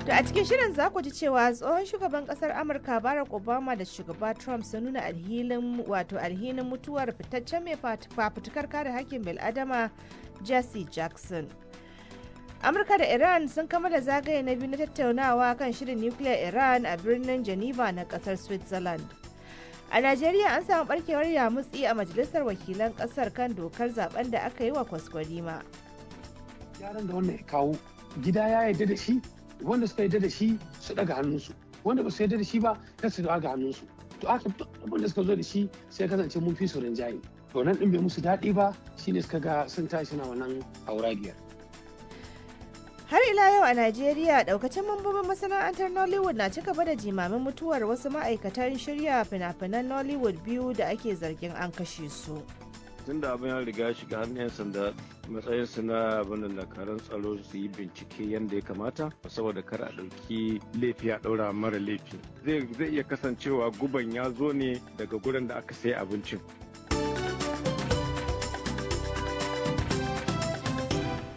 To a cikin shirin za ku ji cewa tsohon shugaban kasar Amurka Barack Obama da shugaba Trump sun nuna alhinin wato alhinin mutuwar fitaccen mai fafutukar kare hakkin bil'adama Jesse Jackson. Amurka da Iran sun kammala zagaye na biyu na tattaunawa kan shirin nukiliyar Iran a birnin Geneva na kasar Switzerland. A Najeriya an samu barkewar yamutsi a majalisar wakilan kasar kan dokar zaben da aka yi wa kwaskwarima. Gyaran da wannan ya kawo gida ya yarda da shi, wanda suka yarda da shi su daga hannunsu, wanda ba su yarda da shi ba kar su daga hannunsu. To aka duk abin da suka zo da shi sai kasance mun fi su rinjaye. To nan din bai musu daɗi ba, shine suka ga sun tashi na wannan hauragiyar. Har ila yau a Najeriya, daukacin mambobin masana'antar Nollywood na ci gaba da jimamin mutuwar wasu ma'aikatan shirya fina-finan Nollywood biyu da ake zargin an kashe su. Tun da abin ya riga ya shiga hannun 'yan sanda, matsayinsu na abin da karan tsaro, su yi bincike yadda ya kamata, saboda kar a ɗauki laifi a ɗaura mara laifi. Zai iya kasancewa guban ya zo ne daga gurin da aka sayi abincin.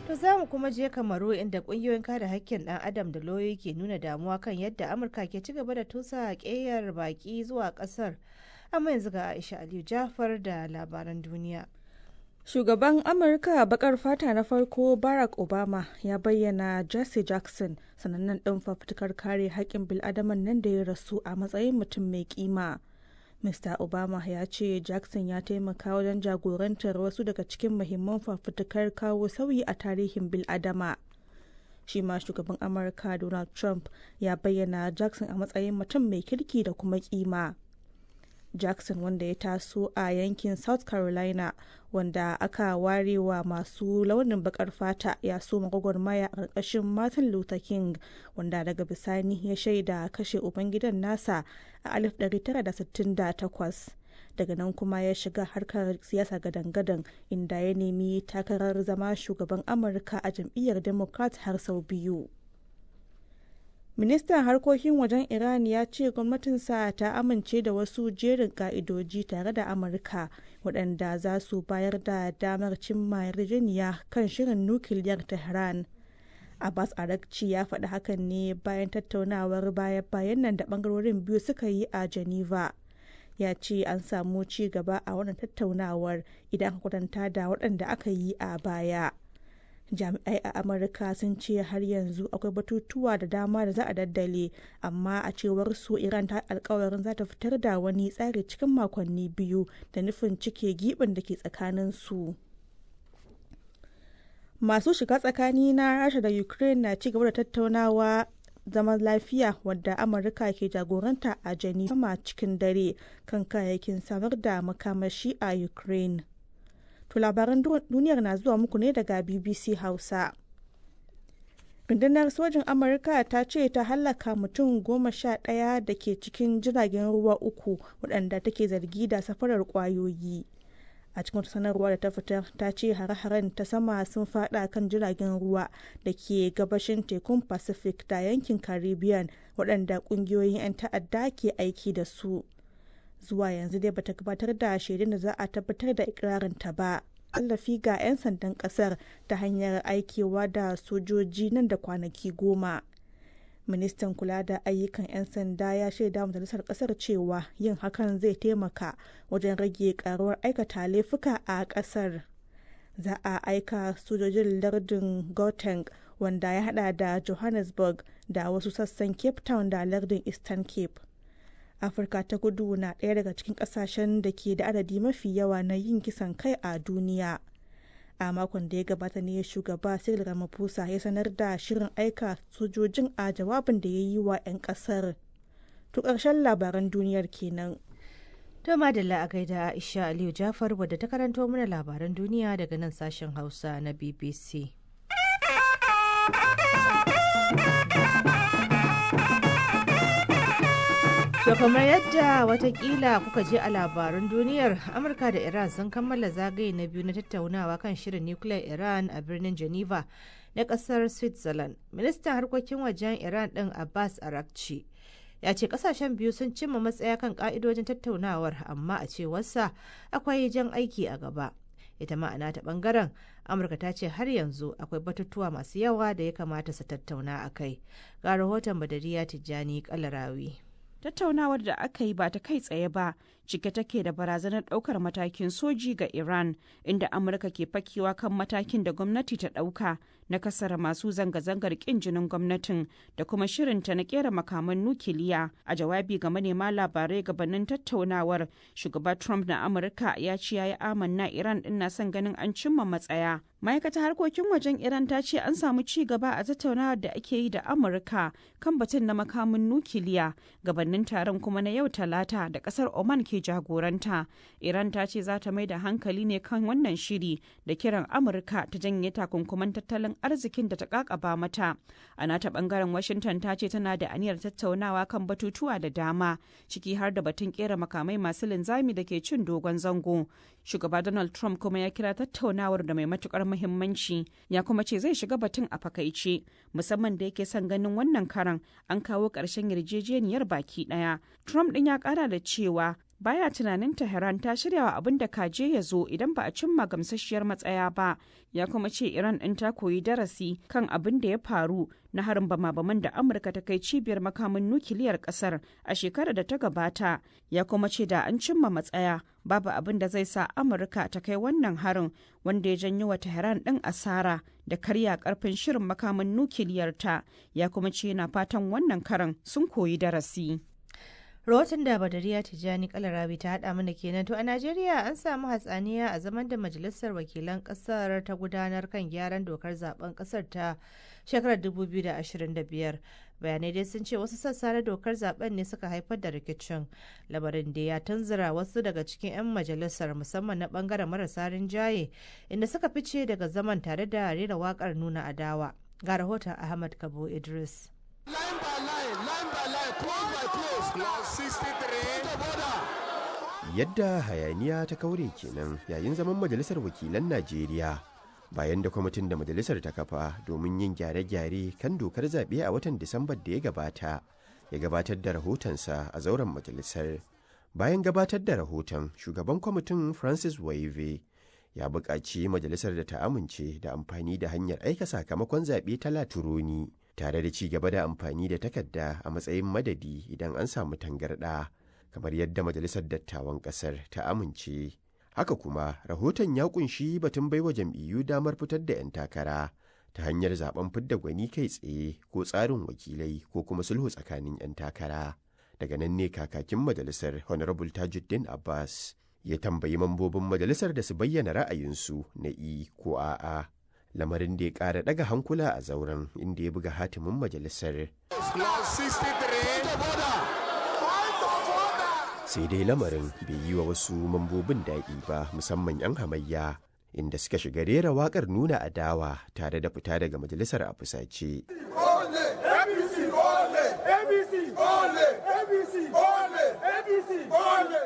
To za mu kuma je Kamaru, inda kungiyoyin kare hakkin ɗan adam da lauyoyi ke nuna damuwa kan yadda Amurka ke ci gaba da tusa ƙeyar baƙi zuwa ƙasar. Amma yanzu ga Aisha Aliyu Jafar da labaran duniya. Shugaban Amurka bakar fata na farko Barack Obama ya bayyana Jesse Jackson, sanannen ɗan fafutukar kare haƙƙin bil'adaman nan da ya rasu, a matsayin mutum mai kima. Mr. Obama ya ce Jackson ya taimaka wajen jagorantar wasu daga cikin muhimman fafutukar kawo sauyi a tarihin bil'adama. Shi ma shugaban Amurka Donald Trump ya bayyana Jackson a matsayin mutum mai kirki da kuma kima. Jackson, wanda ya taso a yankin South Carolina wanda aka ware wa masu launin bakar fata, ya soma gwagwarmaya a ƙarƙashin Martin Luther King, wanda daga bisani ya shaida kashe ubangidan nasa a 1968. Daga nan kuma ya shiga harkar siyasa gadan-gadan, inda ya nemi takarar zama shugaban Amurka a jam'iyyar Democrat har sau biyu. Ministan harkokin wajen Iran ya ce gwamnatinsa ta amince da wasu jerin ka'idoji tare da Amurka waɗanda za su bayar da damar cimma yarjejeniya kan shirin nukiliyar Tehran. Abbas Arakci ya faɗi hakan ne bayan tattaunawar baya-bayan nan da ɓangarorin biyu suka yi a Geneva. Ya ce an samu ci gaba a wannan tattaunawar idan aka kwatanta da waɗanda aka yi a baya. Jami'ai a Amurka sun ce har yanzu akwai batutuwa da dama da za a daddale, amma a cewar su Iran ta alkawarin za ta fitar da wani tsari cikin makonni 2 da nufin cike gibin da ke tsakanin su. Masu shiga tsakani na Rasha da Ukraine na ci gaba da tattaunawa zaman lafiya wadda Amurka ke jagoranta a Geneva cikin dare kan kayayyakin samar da makamashi a Ukraine. To labaran duniyar na zuwa muku ne daga BBC Hausa. Rundunar sojin Amurka ta ce ta hallaka mutum 11 da ke cikin jiragen ruwa uku waɗanda take zargi da safarar ƙwayoyi. A cikin wata sanarwa da ta fitar, ta ce hare-haren ta sama sun fada kan jiragen ruwa da ke gabashin tekun Pacific da yankin Caribbean waɗanda ƙungiyoyin 'yan ta'adda ke aiki da su. Zuwa yanzu dai bata gabatar da shaidun da za a tabbatar da ikirarinta ba. Tallafi ga 'yan sandan kasar ta hanyar aikewa da sojoji nan da kwanaki 10. Ministan kula da ayyukan 'yan sanda ya shaida majalisar kasar cewa yin hakan zai taimaka wajen rage karuwar aikata laifuka a kasar. Za a aika sojojin lardin Gauteng, wanda ya hada da Johannesburg da wasu sassan Cape Town da lardin Eastern Cape. Afirka ta Kudu na ɗaya daga cikin ƙasashen da ke da adadi mafi yawa na yin kisan kai a duniya. A makon da ya gabata ne shugaba Cyril Ramaphosa ya sanar da shirin aika sojojin a jawabin da ya yi wa 'yan ƙasar. To ƙarshen labaran duniyar kenan. To madalla, a gaida Aisha Aliyu Jafar wadda ta karanto mana labaran duniya daga nan sashen Hausa na BBC. To kamar yadda watakila kuka je a labarun duniyar, Amurka da Iran sun kammala zagaye na biyu na tattaunawa kan shirin nukiliyar Iran a birnin Geneva na kasar Switzerland. Ministan harkokin wajen Iran din Abbas Arakci ya ce kasashen biyu sun cimma matsaya kan ka'idojin tattaunawar, amma a cewarsa akwai jan aiki a gaba. Ita ma'ana ta bangaren Amurka ta ce har yanzu akwai batutuwa masu yawa da ya kamata su tattauna a kai. Ga rahoton Badariya Tijjani Kalarawi. Tattaunawar da aka yi ba ta kai tsaye ba cike take da barazanar daukar matakin soji ga Iran, inda Amurka ke fakewa kan matakin da gwamnati ta dauka na kasara masu zanga-zangar kin jinin gwamnatin da kuma shirinta na kera makaman nukiliya. A jawabi ga manema labarai gabanin tattaunawar, shugaba Trump na Amurka ya ce ya yi amanna Iran din na son ganin an cimma matsaya. Ma'aikatar harkokin wajen Iran ta ce an samu ci gaba a tattaunawar da ake yi da Amurka kan batun na makamin nukiliya. Gabanin taron kuma na yau Talata da kasar Oman ke jagoranta, Iran ta ce za ta mai da hankali ne kan wannan shiri da kiran Amurka ta janye takunkuman tattalin arzikin da ta kakaba mata. A nata bangaren, Washington ta ce tana da aniyar tattaunawa kan batutuwa da dama, ciki har da batun kera makamai masu linzami da ke cin dogon zango. Shugaba Donald Trump kuma ya kira tattaunawar da mai matukar muhimmanci, ya kuma ce zai shiga batun a fakaice, musamman da yake son ganin wannan karan an kawo ƙarshen yarjejeniyar baki ɗaya. Trump ɗin ya ƙara da cewa baya tunanin Tehran ta shirya wa abin da kaje ya zo idan ba a cimma gamsasshiyar matsaya ba. Ya kuma ce Iran ɗin ta koyi darasi kan abin da ya faru na harin bama-baman da Amurka ta kai cibiyar makamin nukiliyar ƙasar a shekarar da ta gabata. Ya kuma ce da an cimma matsaya, babu abin da zai sa Amurka ta kai wannan harin wanda ya janyo wa Tehran ɗin asara da karya karfin shirin makamin nukiliyar ta. Ya kuma ce yana fatan wannan karan sun koyi darasi. Rahoton da Badariya Tijjani Kalarabi ta haɗa mana kenan. To, a Najeriya an samu hatsaniya a zaman da Majalisar Wakilan Ƙasar ta gudanar kan gyaran dokar zaben ƙasar ta shekarar 2025. Bayanai dai sun ce wasu sassa na dokar zaben ne suka haifar da rikicin. Lamarin da ya tunzura wasu daga cikin 'yan majalisar, musamman na bangaren marasa rinjaye, inda suka fice daga zaman tare da rera wakar nuna adawa. Ga rahoton Ahmad Kabo Idris. Line by line, line by line, clause by clause. Clause 63. Yadda hayaniya ta kaure kenan yayin zaman Majalisar Wakilan Najeriya bayan da kwamitin da majalisar ta kafa domin yin gyare-gyare kan dokar zaɓe a watan Disambar da ya gabata ya gabatar da rahotonsa a zauren majalisar. Bayan gabatar da rahoton, shugaban kwamitin Francis Waive ya buƙaci majalisar da ta amince da amfani da hanyar aika sakamakon zaɓe ta laturoni tare da ci gaba da amfani da takarda a matsayin madadi idan an samu tangarɗa, kamar yadda Majalisar Dattawan ƙasar ta amince. Haka kuma rahoton ya kunshi batun baiwa jam'iyyu damar fitar da 'yan takara ta hanyar zaben fidda gwani kai tsaye ko tsarin wakilai ko kuma sulhu tsakanin 'yan takara. Daga nan ne kakakin majalisar, Honorable Tajuddin Abbas, ya tambayi mambobin majalisar da su bayyana ra'ayinsu na i ko a'a, lamarin da ya ƙara ɗaga hankula a zauren, inda ya buga hatimin majalisar. Clause 63. Sai dai lamarin bai yi wa wasu mambobin daɗi ba, musamman 'yan hamayya, inda suka shiga rera waƙar nuna adawa tare da fita daga majalisar a fusace. Ole! APC! Ole! APC! Ole! APC! Ole! APC! Ole!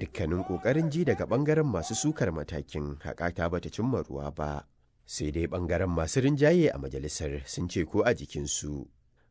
Dukkanin ƙoƙarin ji daga ɓangaren masu sukar matakin haƙata bata cimma ruwa ba. Sai dai ɓangaren masu rinjaye a majalisar sun ce ko a jikinsu.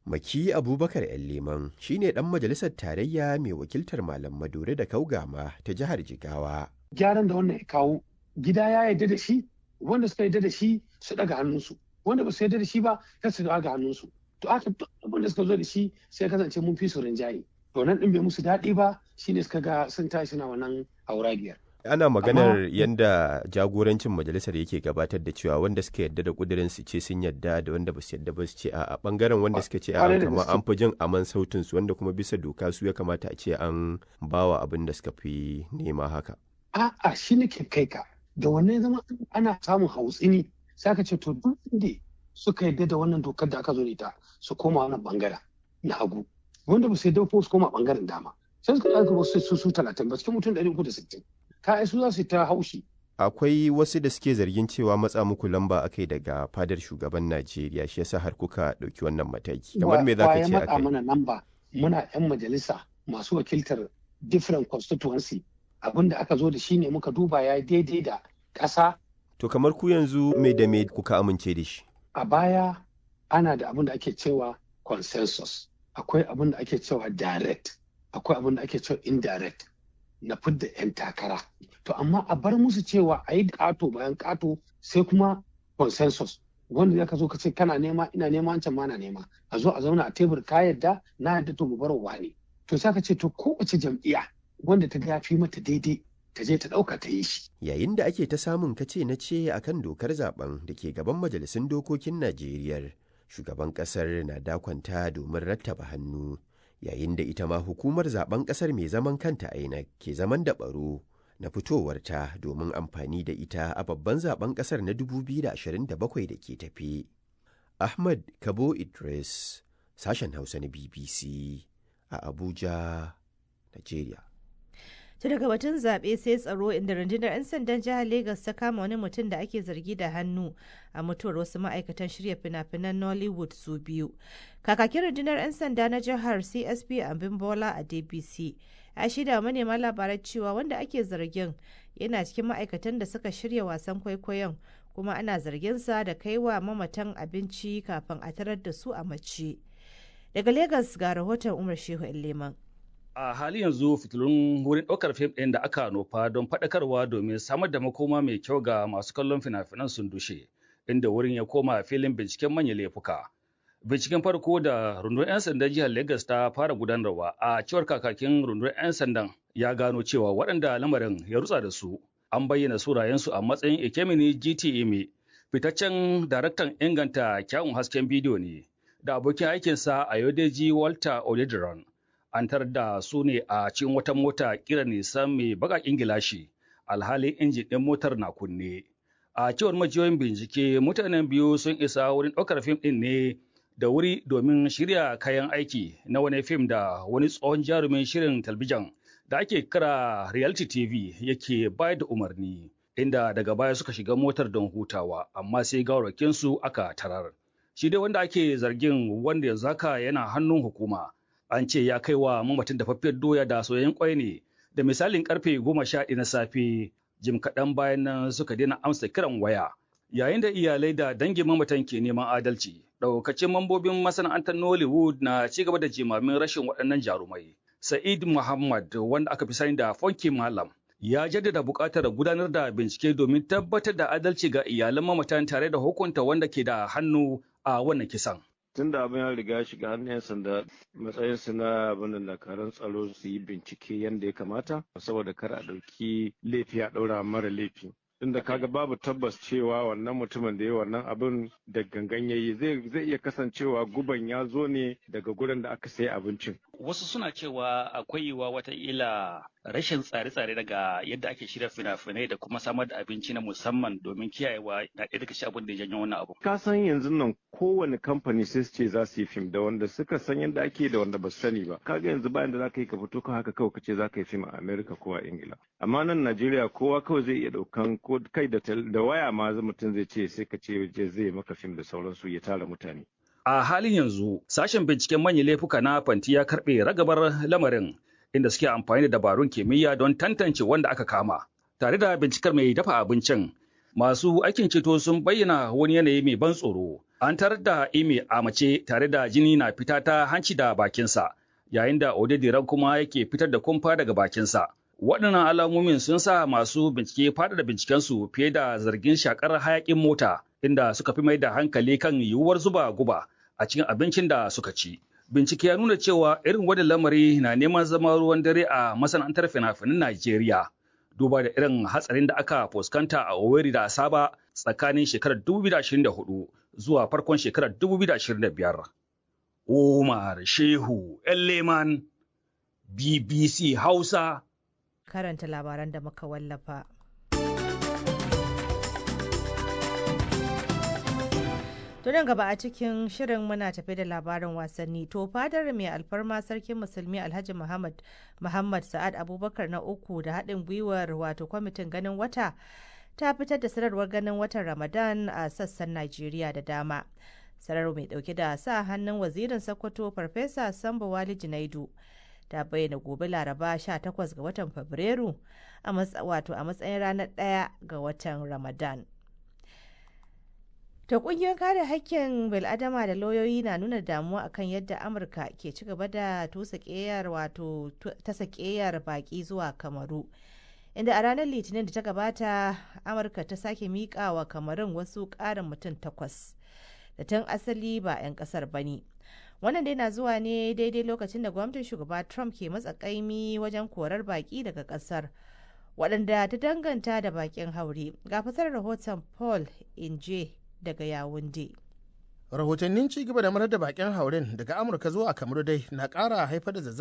Maki Abubakar 'Yan Leman shine ɗan majalisar tarayya mai wakiltar Malam Maduri da Kaugama ta jihar Jigawa. Gyaran da wannan ya kawo, gida ya yarda da shi, wanda suka yarda da shi su daga hannunsu, wanda ba su yarda da shi ba kar su daga hannunsu. To aka duk abin da suka zo da shi sai kasance mun fi su rinjaye. To nan din bai musu daɗi ba, shine suka ga sun tashi na wannan hauragiyar. Ana maganar yadda jagorancin majalisar yake gabatar da cewa wanda suka yarda da kudirin su ce sun yarda, da wanda ba su yarda ba su ce a bangaren wanda suka ce a Kwarai da kama gaske. an fi jin aman sautin su, wanda kuma bisa doka su ya kamata a ce an bawa abin da suka fi nema haka. A'a, shi nake kai ka da wannan ya zama ana samun hautsini, sai aka ce to duk inda suka yarda da wannan dokar da aka zo da ita su koma wannan bangaren na hagu, wanda ba su yarda ko su koma bangaren dama. Sai suka ɗauka wasu su 30 ba cikin mutum 360, ka su za su yi ta haushi. Akwai wasu da suke zargin cewa matsa muku lamba akai daga fadar shugaban Najeriya, shi yasa har kuka ɗauki wannan mataki. Kamar me za Wa ka ya ce matsa akai? mana namba? Muna yan majalisa masu wakiltar different constituency. Abin da aka zo da shi ne muka duba, ya yi daidai da ƙasa. To kamar ku yanzu me da me kuka amince da shi? A baya ana da abin da ake cewa consensus, akwai abin da ake cewa direct, akwai abin da ake cewa indirect na fidda 'yan takara. To amma a bar musu cewa a yi ƙato bayan ƙato sai kuma consensus wanda ya ka zo ka ce kana nema, ina nema, wancan ma na nema, a zo a zauna a tebur, ka yadda, na yadda, to mu bar wa ne. To sai ka ce to kowace jam'iyya wanda ta ga fi mata daidai ta je ta ɗauka ta yi shi. Yayin da ake ta samun kace na ce akan dokar zaben da ke gaban majalisun dokokin Najeriya, shugaban kasar na dakwanta domin rattaba hannu, yayin da ita ma hukumar zaben kasar mai zaman kanta INEC ke zaman da baro na fitowarta domin amfani da ita a babban zaben kasar na 2027 da ke tafi. Ahmad Kabo Idris, sashen Hausa na BBC a Abuja, Najeriya. To daga batun zaɓe sai tsaro, inda rundunar 'yan sandan jihar Legas ta kama wani mutum da ake zargi da hannu a mutuwar wasu ma'aikatan shirya fina-finan Nollywood su biyu. Kakakin rundunar 'yan sanda na jihar, CSP Abimbola a DBC, ya shaida wa manema labarai cewa wanda ake zargin yana cikin ma'aikatan da suka shirya wasan kwaikwayon, kuma ana zarginsa da kaiwa mamatan abinci kafin a tarar da su a mace. Daga Legas ga rahoton Umar Shehu Leman. A halin yanzu fitilun wurin ɗaukar fim ɗin da aka nufa don faɗakarwa domin samar da makoma mai kyau ga masu kallon fina-finan sun dushe, inda wurin ya koma filin binciken manyan laifuka. Binciken farko da rundunar 'yan sandan jihar Lagos ta fara gudanarwa, a cewar kakakin rundunar 'yan sandan, ya gano cewa waɗanda lamarin ya rutsa da su an bayyana sunayensu a matsayin Ekemini GTM, fitaccen daraktan inganta kyawun hasken bidiyo ne, da abokin aikinsa Ayodeji Walter Odediran. An tarar da su ne a cikin wata mota kira Nisan mai bakakin gilashi, alhalin injin ɗin motar na kunne. A cewar majiyoyin bincike, mutanen biyu sun isa wurin ɗaukar fim ɗin ne da wuri domin shirya kayan aiki na wani fim da wani tsohon jarumin shirin talbijin da ake kira reality TV yake bayar da umarni, inda daga baya suka shiga motar don hutawa, amma sai gawarwakinsu aka tarar. Shi dai wanda ake zargin, wanda yanzu haka yana hannun hukuma, an ce ya kai wa mamacin dafaffiyar doya da soyayyen kwai ne da misalin karfe 11 na safe. Jim kaɗan bayan nan suka daina amsa kiran waya. Yayin da iyalai da dangin mamatan ke neman adalci, ɗaukacin mambobin masana'antar Nollywood na ci gaba da jimamin rashin waɗannan jarumai. Sa'id Muhammad, wanda aka fi sani da Funky Malam, ya jaddada buƙatar gudanar da bincike domin tabbatar da adalci ga iyalan mamatan tare da hukunta wanda ke da hannu a wannan kisan. Tunda abin ya riga shiga hannun 'yan sanda, matsayinsu na abin da dakarun tsaro su yi bincike yadda ya kamata saboda kar a ɗauki laifi a ɗaura mara laifi, tunda kaga babu tabbas cewa wannan mutumin da ya wannan abin da gangan yayi. Zai iya kasancewa guban ya zo ne daga gurin da aka sayi abincin. Wasu suna cewa akwai yiwuwa wataƙila rashin tsare-tsare daga yadda ake shirya fina-finai da kuma samar da abinci na musamman domin kiyayewa na ɗaya daga cikin abin da ya janyo wannan abu. Ka san yanzu nan kowane kamfani sai su ce za su yi fim, da wanda suka san yadda ake da wanda ba su sani ba. Kaga yanzu bayan da za ka yi ka fito ka haka kawai ka ce za ka yi fim a America ko a Ingila. Amma nan Najeriya kowa kawai zai iya ɗaukan ko kai da waya ma mutum zai ce, sai ka ce zai maka fim da sauransu, ya tara mutane. A halin yanzu, sashen binciken manyan laifuka na Fanti ya karɓe ragabar lamarin, inda suke amfani da dabarun kimiyya don tantance wanda aka kama. Tare da bincikar mai dafa abincin, masu aikin ceto sun bayyana wani yanayi mai ban tsoro. An tarar da Ime a mace tare da jini na fita ta hanci da bakinsa, yayin da Odediran kuma yake fitar da kumfa daga bakinsa. Waɗannan alamomin sun sa masu bincike faɗaɗa bincikensu fiye da zargin shakar hayaƙin mota, inda suka fi mai da hankali kan yiwuwar zuba guba a cikin abincin da suka ci. Bincike ya nuna cewa irin wannan lamari na neman zama ruwan dare a masana'antar fina-finan Najeriya, duba da irin hatsarin da aka fuskanta a Owerri da Asaba tsakanin shekarar 2024 zuwa farkon shekarar 2025. Umar Shehu Leman, BBC Hausa. Karanta labaran da muka wallafa. To nan gaba a cikin shirin muna tafe da labarin wasanni. To fadar mai alfarma Sarkin Musulmi Alhaji Muhammad Muhammad Sa'ad Abubakar na uku da haɗin gwiwar wato kwamitin ganin wata ta fitar da sanarwar ganin watan Ramadan a sassan Najeriya da dama. Sanarwar mai dauke da sa hannun wazirin Sokoto, Farfesa Sambo Wali Junaidu, ta bayyana gobe Laraba 18 ga watan Fabrairu a wato a matsayin ranar 1 ga watan Ramadan. Ta kungiyoyin kare hakkin bil'adama da lauyoyi na nuna damuwa akan yadda Amurka ke ci gaba da tusa ƙeyar, wato tasa ƙeyar baki zuwa Kamaru, Inda a ranar Litinin da ta gabata Amurka ta sake miƙa wa Kamarun wasu ƙarin mutum 8 da tun asali ba 'yan ƙasar ba ne. Wannan dai na zuwa ne daidai lokacin da gwamnatin shugaba Trump ke matsa kaimi wajen korar baƙi daga ƙasar, waɗanda ta danganta da baƙin haure. Ga fasarar rahoton Paul Inje daga Yawunde. Rahotannin ci gaba da marar da bakin hauren daga Amurka zuwa Kamaru dai na ƙara haifar da zazzaɓin